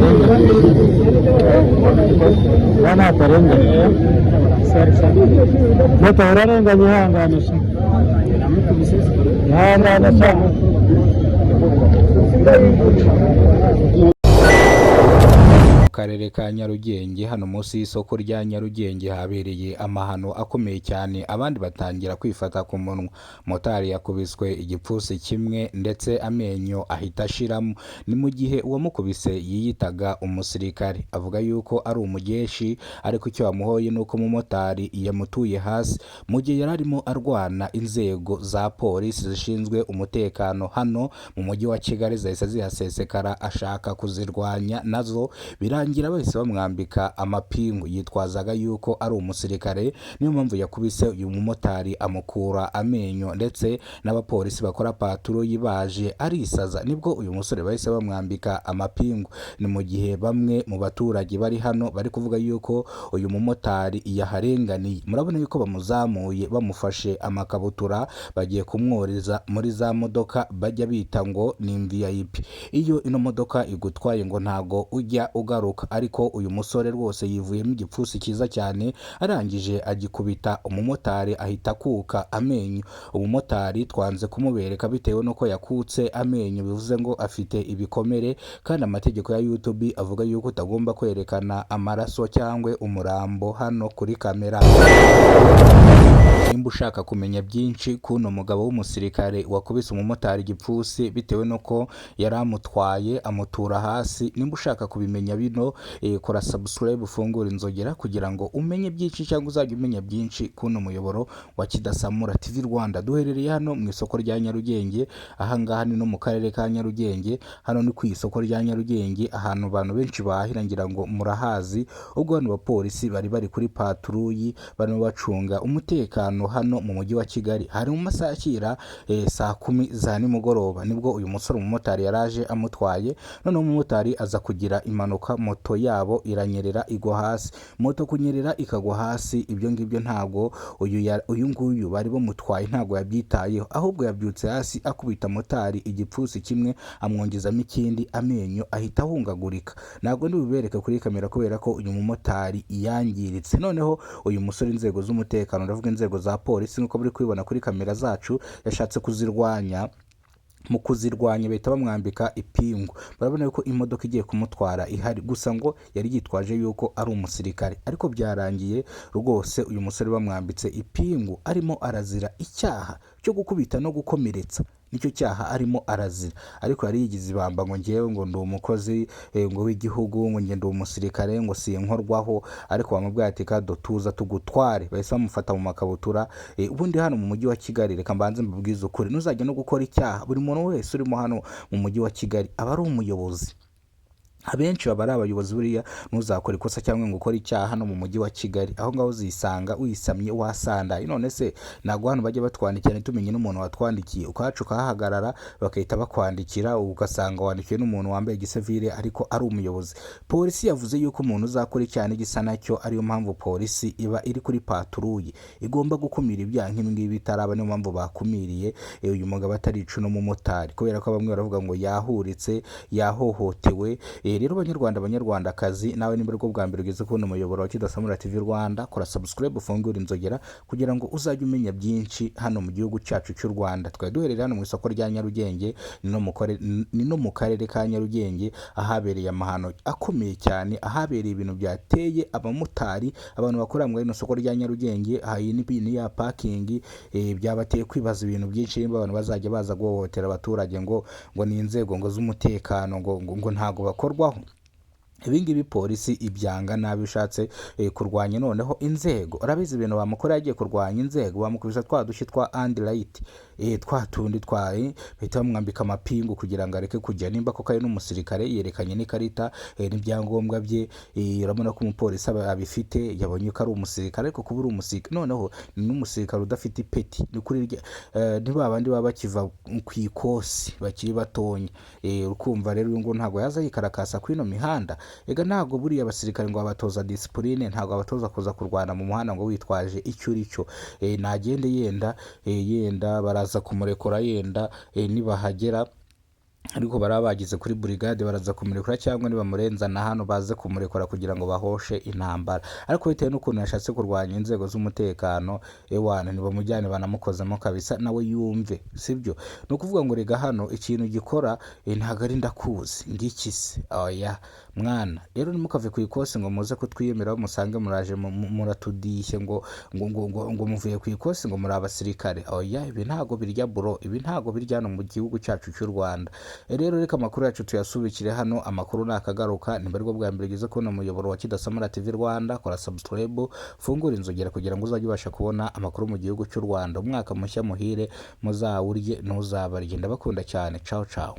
Akarengane, uriya ni akarengane. Moto urarenganye, ihangane sha, ihangane sha. Karere ka Nyarugenge, hano munsi y'isoko rya Nyarugenge, habereye amahano akomeye cyane, abandi batangira kwifata ku munwa. Motari yakubiswe igipfunsi kimwe ndetse amenyo ahita ashiramo. Ni mu gihe uwamukubise yiyitaga umusirikare, avuga yuko ari umugeshi, ariko icyo bamuhoye ni uko umumotari yamutuye hasi mu gihe yari arimo arwana. Inzego za polisi zishinzwe umutekano hano mu mujyi wa Kigali zahise zihasesekara, ashaka kuzirwanya nazo, birangira bahise bamwambika amapingu. Yitwazaga yuko ari umusirikare, niyo mpamvu yakubise uyu mumotari amukura amenyo, ndetse n'abapolisi bakora patrouille baje arisaza, nibwo uyu musore bahise bamwambika amapingu. Ni mu gihe bamwe mu baturage bari hano bari kuvuga yuko uyu mumotari yaharenganiye. Murabona yuko bamuzamuye, bamufashe amakabutura, bagiye kumworeza muri za modoka bajya bita ngo ni VIP. Iyo ino modoka igutwaye ngo ntago ujya ugaruka, ariko uyu musore rwose yivuyemo igipfunsi cyiza cyane, arangije agikubita umumotari ahita akuka amenyo. Umumotari twanze kumubereka bitewe n'uko yakutse amenyo, bivuze ngo afite ibikomere, kandi amategeko ya YouTube avuga yuko utagomba kwerekana amaraso cyangwa umurambo hano kuri kamera. Nimba ushaka kumenya byinshi k'uno mugabo w'umusirikare wakubise umumotari igipfunsi bitewe n'uko yari amutwaye amutura hasi, nimba ushaka kubimenya bino, kora subscribe, ufungure inzogera kugira ngo umenye byinshi, cyangwa uzajya umenya byinshi k'uno muyoboro wa Kidasamura TV Rwanda. Duherereye hano mu isoko rya Nyarugenge, ahangaha ni no mu karere ka Nyarugenge, hano ni ku isoko rya Nyarugenge, ahantu abantu benshi bahahira, ngira ngo murahazi. Ubwo hano abapolisi bari bari kuri patrouille, barimo bacunga umutekano hano mu mujyi wa Kigali. Hari mu masaha akira saa 10 za nimugoroba, nibwo uyu musore umumotari yaraje amutwaye, noneho umumotari aza kugira impanuka, moto yabo iranyerera igwa hasi. Moto kunyerera ikagwa hasi, ibyo ngibyo ntabwo uyu nguyu bari bamutwaye ntabwo yabyitayeho, ahubwo yabyutse hasi akubita motari igipfunsi kimwe, amwongezamo ikindi, amenyo ahita ahungagurika. Ntabwo ndi bubereke kuri kamera kubera ko uyu mumotari yangiritse. Noneho uyu musore, inzego z'umutekano, ndavuga inzego za polisi nk'uko muri kubibona kuri kamera zacu, yashatse kuzirwanya. Mu kuzirwanya bahita bamwambika ipingu. Murabona yuko imodoka igiye kumutwara ihari, gusa ngo yari yitwaje yuko ari umusirikare, ariko byarangiye rwose uyu musore bamwambitse ipingu, arimo arazira icyaha cyo gukubita no gukomeretsa, nicyo cyaha arimo arazira. Ariko yari yigize ibamba ngo ngewe ngo ndi umukozi ngo w'igihugu, ngo nge ndi umusirikare, ngo sinkorwaho, ariko bamubwira ati kado tuza tugutware, bahise bamufata mu makabutura. Ubundi hano mu mujyi wa Kigali, reka mbanze mbabwize ukuri, ntuzajya no gukora icyaha. Buri muntu wese urimo hano mu mujyi wa Kigali aba ari umuyobozi, abenshi baba ari abayobozi. Buriya ntuzakore ikosa cyangwa ngo ukore icyaha hano mu mujyi wa Kigali, aho ngaho uzisanga wisamye wasandaye. None se ntabwo hano bajya batwandikira ntitumenye n'umuntu watwandikiye? Ukahaca ukahahagarara bagahita bakwandikira, ugasanga wandikiwe n'umuntu wambaye igisivile ariko ari umuyobozi. Polisi yavuze yuko umuntu uzakora icyaha n'igisa nacyo, ariyo mpamvu polisi iba iri kuri patrouille, igomba gukumira ibyaha nk'ibi ngibi bitaraba. Niyo mpamvu bakumiriye uyu mugabo atarica uno mumotari, kubera ko bamwe baravuga ngo yahuritse, yahohotewe. Rero banyarwanda, banyarwandakazi, nawe nimba aribwo bwa mbere ugeze kubona umuyoboro wa Kidasamura TV Rwanda, kora subscribe, ufungure inzogera kugira ngo uzajye umenya byinshi hano mu gihugu cyacu cy'u Rwanda. Twari duherereye hano mu isoko rya Nyarugenge, ni no mu karere ka Nyarugenge, ahabereye amahano akomeye cyane, ahabereye ibintu byateye abamotari, abantu bakorera muri rino soko rya Nyarugenge. Aha iyi ni ya parking, byabateye kwibaza ibintu byinshi, nimba abantu bazajya baza guhohotera abaturage ngo ni inzego ngo z'umutekano, ngo ntabwo bakorwaho. Ibi ngibi polisi ibyanga nabi. Ushatse kurwanya noneho inzego, urabizi ibintu bamukorera. Yagiye kurwanya inzego, bamukubisa twa dushyi twa andilite, twa tundi twa bahita bamwambika amapingu kugira ngo areke kujya. Nimba koko ari n'umusirikare, yerekanye n'ikarita n'ibyangombwa bye, urabona ko umupolisi aba abifite, yabonye ko ari umusirikare. Ariko kuba uri umusirikare, noneho ni n'umusirikare udafite ipeti, ni kuri rya ni ba bandi baba bakiva ku ikosi bakiri batonya. Ukumva rero uyu nguyu ntabwo yaza yikarakasa kuri ino mihanda. Ega ntabwo buriya abasirikare ngo babatoza discipline, ntabwo babatoza kuza kurwana mu muhanda ngo witwaje icyo uri cyo. Nagende yenda, yenda baraza kumurekura, yenda nibahagera Ariko baraba bageze kuri burigade, baraza kumurekura, cyangwa nibamurenza na hano baze kumurekura kugira ngo bahoshe intambara. Ariko bitewe n'ukuntu yashatse kurwanya inzego z'umutekano, ewana, ntibamujyane, banamukozemo kabisa, nawe yumve. Sibyo? Ni ukuvuga ngo rega hano ikintu gikora, ntabwo ari ndakuzi ngiki se. Oya mwana, rero ntimukave ku ikosi ngo muze kutwiyemeraho, musange muraje muratudishye ngo muvuye ku ikosi, ngo muri abasirikare. Oya, ibi ntago birya bro, ibi ntago birya hano mu gihugu cyacu cy'u Rwanda. Rero reka amakuru yacu tuyasubikire hano, amakuru nakagaruka. Nimba aribwo bwa mbere ugeze kubona umuyoboro wa Kidasamura TV Rwanda, kora subscribe, fungura inzogera kugira ngo uzajye ubasha kubona amakuru mu gihugu cy'u Rwanda. Umwaka mushya muhire, muzawurye ntuzabarye. Ndabakunda cyane, ciao ciao.